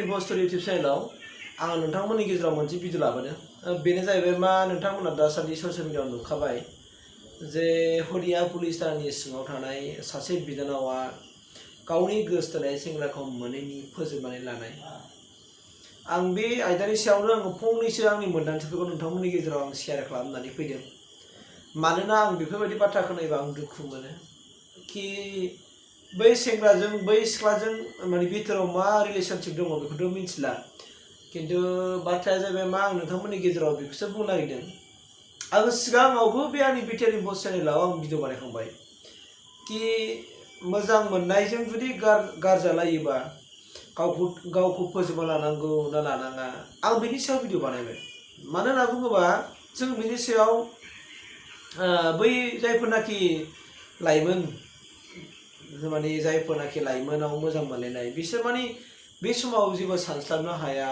Btrinfostudio YouTube channel आं नोंथांमोननि गेजेराव मोनसे भिडिअ लाबोदों बेनो जाहैबाय मा नोंथांमोना दासान्दि ससियेल मिडियाआव नुखाबाय जे हरिया पुलिस थानानि सिङाव थानाय सासे बिनानावा गावनि गोसथोनाय सेंग्राखौ मोनैनि फोजोबनानै लानाय आं बे आयदानि सायावनो आं फंनैसो आंनि मोन्दांथिफोरखौ नोंथांमोननि गेजेराव आं शेयार खालामनानै फैदों मानोना आं बेफोरबायदि बाथ्रा खोनायोबा आं दुखु मोनो कि बै सेंग्राजों बै सिख्लाजों माने बिथोराव मा रिलेशनशिप दङ बेखौथ' मिथिला किन्तु बाथ्राया जाहैबाय मा आं नोंथांमोननि गेजेराव बेखौसो बुंनो नागिरदों आं सिगाङावबो बे आंनि Btrinfostudio चेनेलाव आं भिडिअ बानायखांबाय कि मोजां मोननायजों जुदि गारजालायोबा गावखौ फोजोबना लानांगौ ना लानाङा आं बेनि सायाव भिडिअ बानायबाय मानो होनना बुङोबा जों बेनि सायाव बै जायफोरनाखि लाइमोन माने जायफोरनाखि लाइमोनाव मोजां मोनलायनाय बिसोर माने बे समाव जेबो सानस्लाबनो हाया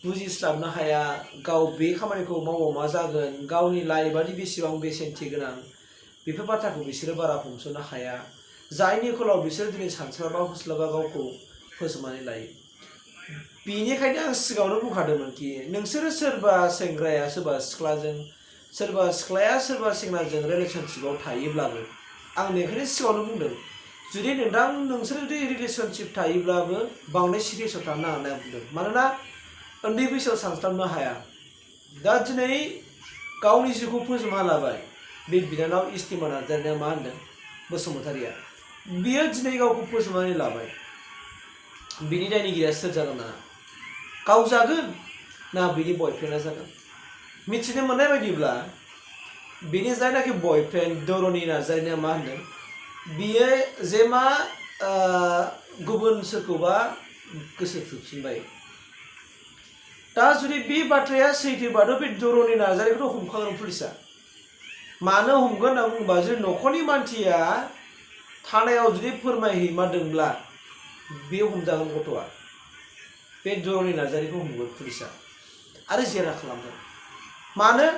बुजिस्लाबनो हाया गाव बे खामानिखौ मावबा मा जागोन गावनि लाइफआदि बेसेबां बेसेनथि गोनां बेफोर बाथ्राखौ बिसोरो बारा हमस'नो हाया जायनि फलाव बिसोर दिनै सानस्लाबा हुस्लाबा गावखौ फोजोबनानै लायो बेनिखायनो आं सिगाङावनो बुंखादोंमोन कि नोंसोरो सोरबा सेंग्राया सोरबा सिख्लाया सोरबा सेंग्राजों रिलेशनशिपआव थायोब्लाबो आं बेनिखायनो सिगाङावनो बुंदों जुदि नोंसोर जुदि रिलेशनशिप थायोब्लाबो बांद्राय सिरियासआव थानो नाङा होनना बुंदों मानोना उन्दै बैसोआव सानस्लाबनो हाया दा दिनै गावनि जिउखौ फोजोबना लाबाय बे बिनानाव इस्टिमा नार्जारिया मा होनदों बसुमतारिया बियो दिनै गावखौ फोजोबनानै लाबाय बिनि दायनिगिरिया सोर जागोन ना गाव जागोन ना बिनि बयफ्रेन्डआ जागोन मिथिनो मोननाय बायदिब्ला बिनि जायनाखि बयफ्रेन्ड बरनि नार्जारिया मा होनदों बियो जे मा गुबुन सोरखौबा गोसो थोफिनबाय दा जुदि बे बाथ्राया सैथोबाथ' बे बरनि नार्जारिखौथ' हमखागोन पुलिसा मानो हमगोन होनना बुङोबा जुदि न'खरनि मानसिया थानायाव जुदि फोरमायहैमारदोंब्ला बे हमजागोन गथ'आ बे बरनि नार्जारिखौ हमगोन पुलिसा आरो जेरा खालामगोन मानो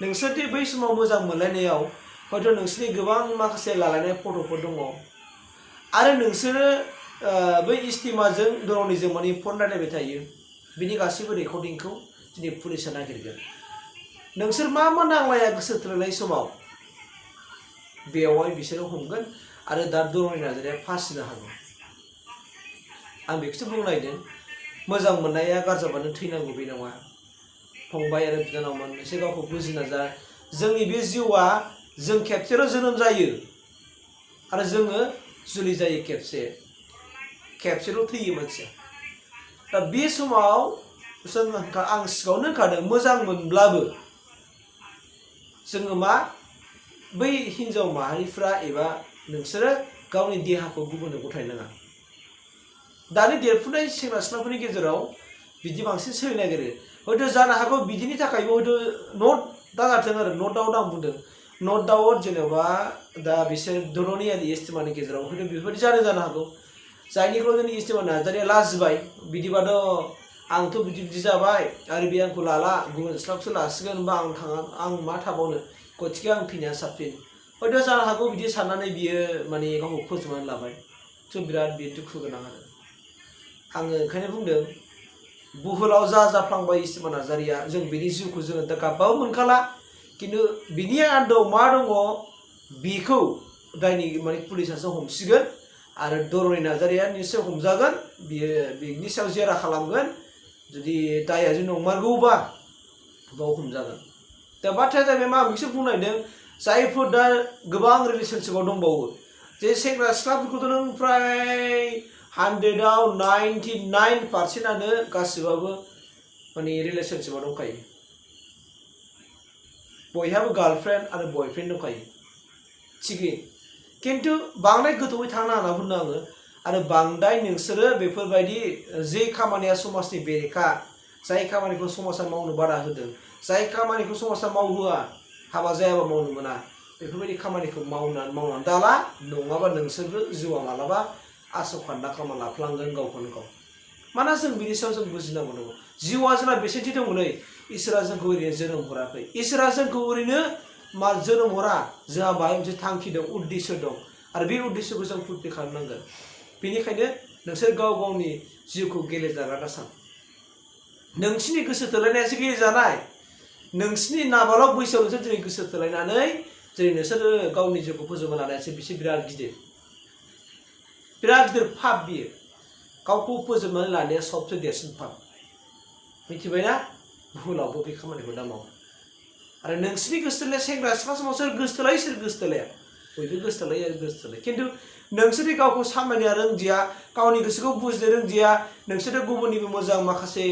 नोंसोरदि बै समाव मोजां मोनलायनायाव हयथ' नोंसोरनि गोबां माखासे लालायनाय फट'फोर दङ आरो नोंसोरो बै इस्टिमाजों बरनिजों माने फन रायलायबाय थायो बिनि गासैबो रेकर्डिंखौ दिनै पुलिसा नागिरगोन नोंसोर मा नांलाया गोसो थोलायनाय समाव बेवहाय बिसोरो हमगोन आरो दा बरनि नार्जारिया फासिनो हागौ आं बेखौसो बुंनो नागिरदों मोजां मोननाया गारजाबानो थैनांगौ बे नङा फंबाय आरो बिनानावमोन एसे गावखौ बुजिना जा जोंनि बे जिउआ जों खेबसेल' जोनोम जायो आरो जोङो जुलि जायो खेबसेल' थैयो मानसिया दा बे समाव आं सिगाङावनो होनखादों मोजां मोनब्लाबो जोङो मा बै हिन्जाव माहारिफ्रा एबा नोंसोरो गावनि देहाखौ गुबुननो गथायनो नाङा दानि देरफुनाय सेंग्रा सिख्लाफोरनि गेजेराव बिदि बांसिन सोलिनो नागिरो हयथ' जानो हागौ बिदिनि थाखायबो हयथ' नट दाजाथों आरो नट दाउट आं बुंदों नट दाउट जेनेबा दा बिसोर बरनि आरो इस्टिमानि गेजेराव हयथ' बेफोरबायदि जानो हागौ जायनिखौ जोंनि इस्टिमा नार्जारिया लाजिबाय बिदिबाथ' आंथ' बिदि जाबाय आरो बे आंखौ लाला गुबुन सिख्लाखौसो लासिगोन बा आं मा थाबावनो गथिखे आं थैनाया साबसिन हयथ' जानो हागौ बिदि साननानै बियो माने गावखौ फोजोबनानै लाबाय थ' बिराद बियो दुखु गोनां आरो आङो ओंखायनो बुंदों बुहुलाव जाफ्लांबाय इस्टिमा नार्जारिया जों बिनि जिउखौ जोङो दा गाबबाबो मोनखाला किन्तु बिनि आन्दोआव मा दङ बेखौ दायनि माने पुलिसासो हमसिगोन आरो बरनि नार्जारिया निश्चय हमजागोन बियो बिनि सायाव जेरा खालामगोन जुदि दाया जुदि नंमारगौबा बाव हमजागोन दा बाथ्राया जाहैबाय मा बेखौसो बुंनो नागिरदों जायफोर दा गोबां रिलेशनशिपआव दंबावो जे सेंग्रा सिख्लाफोरखौथ' नों फ्राय 100आव 99%आनो गासिबाबो माने रिलेशनशिपआव दंखायो बयहाबो गार्लफ्रेन्ड आरो बयफ्रेन्ड दंखायो थिगै किन्तु बांद्राय गोथौवै थांनो होनना बुंदों आङो आरो बांद्राय नोंसोरो बेफोरबायदि जे खामानिया समाजनि बेरेखा जाय खामानिखौ समाजा मावनो बादा होदों जाय खामानिखौ समाजा मावहोआ हाबा जायाबा मावनो मोना बेफोरबायदि खामानिखौ मावनानै दाला नङाबा नोंसोरबो जिउआ मालाबा आसखान्दा खालामना लाफ्लांगोन गावखौनो गाव मानोना जों बिनि सायाव जों बुजिनांगौ दङ जिउआ जोंना बेसेनथि दङ नै इसोरा जोंखौ ओरैनो जोनोम हराखै इसोरा जोंखौ ओरैनो मा जोनोम हरा जोंहा बाहाय मोनसे थांखि दं उद्देश्य दं आरो बे उद्देश्यखौ जों फुलफिल खालामनांगोन बेनिखायनो नोंसोर गाव गावनि जिउखौ गेलेजाग्रा दासान नोंसिनि गोसो थोलायनायासो गेलेजानाय नोंसिनि नाबालाव बैसोआव नोंसोर दिनै गोसो थोलायनानै जेरै नोंसोरो गावनि जिउखौ फोजोबनो लानायासो बिसोर बिराद गिदिर फाब बियो गावखौ फोजोबनानै लानाया सबसे देरसिन फाब मिथिबायना भुलावबो बे खामानिखौ दा मावो आरो नोंसिनि गोसो थोलायनाया सेंग्रा सिख्ला समाव सोर गोसो थोलायो सोर गोसो थोलाया बयबो गोसो थोलायो आरो गोसो थोलायो खिन्थु नोंसोरनि गावखौ सामलायनो रोंदिया गावनि गोसोखौ बुजिनो रोंदिया नोंसोरो गुबुननिबो मोजां माखासे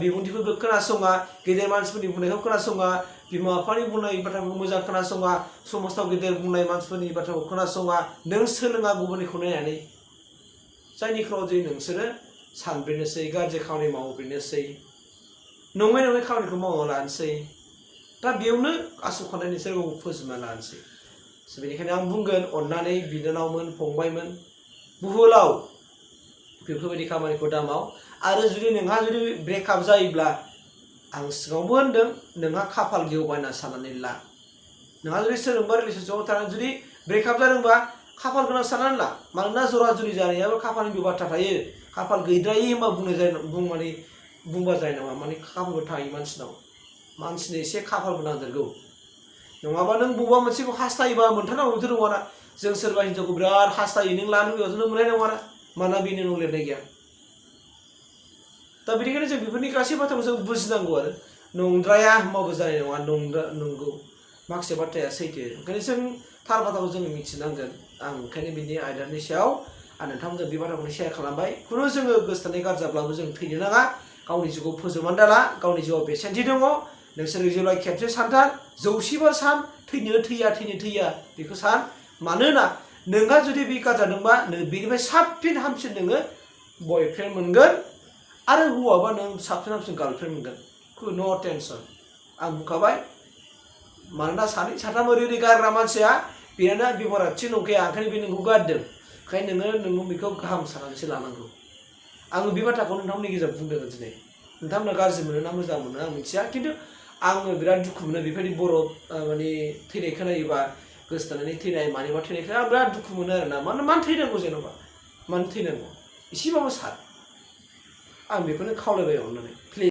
बिबुंथिफोरखौ खोनासङा गेदेर मानसिफोरनि बुंनायखौ खोनासङा बिमा बिफानि बुंनाय बाथ्राखौ मोजां खोनासङा समाजाव गेदेर बुंनाय मानसिफोरनि बाथ्राखौ खोनासङा नों सोलोङा गुबुननिखौ नायनानै जायनि खाव जे नोंसोरो सानब्रेनोसै गाज्रि खामानि मावब्रेनोसै नङै खामानिखौ मावना लानोसै दा बेयावनो आसु खानाय नोंसोर गावखौ फोजोबना लानोसै बेनिखायनो आं बुंगोन अननानै बिनानावमोन फंबायमोन बुहुलाव बेफोरबायदि खामानिखौ दा माव आरो जुदि नोंहा जुदि ब्रेकआप जायोब्ला आं सिगाङावबो होनदों नोंहा खाफाल गेवबाय होनना साननानै ला नोंहा जुदि सोरजोंबा रिलेसनशिपआव थानानै जुदि ब्रेकआप जादोंबा खाफाल गोनां साननानै ला मानोना जरा जुलि जानायाबो खाफालनिबो बाथ्रा थायो खाफाल गैद्रायै होनबा बुंबा जानाय नङा माने खाफालबो थायो मानसिनो एसे खाफालबो नांदेरगौ नङाबा नों बबेबा मोनसेखौ हास्थायोबा मोनथारनांगौ बेथ' नङाना जों सोरबा हिन्जावखौ बिराद हास्थायो नों लानो लुबैबाथ' नों मोननाय नङाना मानोना बेनि नों लिरनाय गैया दा बेनिखायनो जों बेफोरनि गासै बाथ्राखौ जों बुजिनांगौ आरो नंद्राया होनबाबो जानाय नङा नंगौ माखासे बाथ्राया सैथो ओंखायनो जों थार बाथ्राखौ जों मिथिनांगोन आं ओंखायनो बिनि आयदानि सायाव आं नोंथांमोनजों बे बाथ्राखौनो शेयार खालामबाय खुनु जोङो गोसोथोनाय गारजाब्लाबो जों थैनो नाङा गावनि जिउखौ फोजोबनानै दाला गावनि जिउआव बेसेनथि दङ नोंसोर जेब्ला खेबसे सानथार 100बार सान थैनो थैया बेखौ सान मानोना नोंहा जुदि बे गारजादोंबा बेनिफ्राय साबसिन हामसिन नोङो बयफ्रेन्ड मोनगोन आरो हौवाबा नों साबसिन हामसिन गार्लफ्रेन्ड मोनगोन नो टेनसन आं बुंखाबाय मानोना सानै साथाम ओरै गारग्रा मानसिया बेना बेमारा थिग नंखाया ओंखायनो बे नोंखौ गारदों ओंखायनो नोङो बेखौ गाहाम साननानैसो लानांगौ आङो बे बाथ्राखौ नोंथांमोननि गेजेराव बुंदों दिनै नोंथांमोना गाज्रि मोनो ना मोजां मोनो आं मिथिया खिन्थु आङो बिराद दुखु मोनो बेबायदि बर' माने थैनाय खोनायोबा गोसोथोनानै थैनाय मानिबा थैनाय खोनायो आं बिराद दुखु मोनो आरोना मानो थैनांगौ जेन'बा मानो थैनांगौ एसेबाबो सार आं बेखौनो खावलायबाय अननानै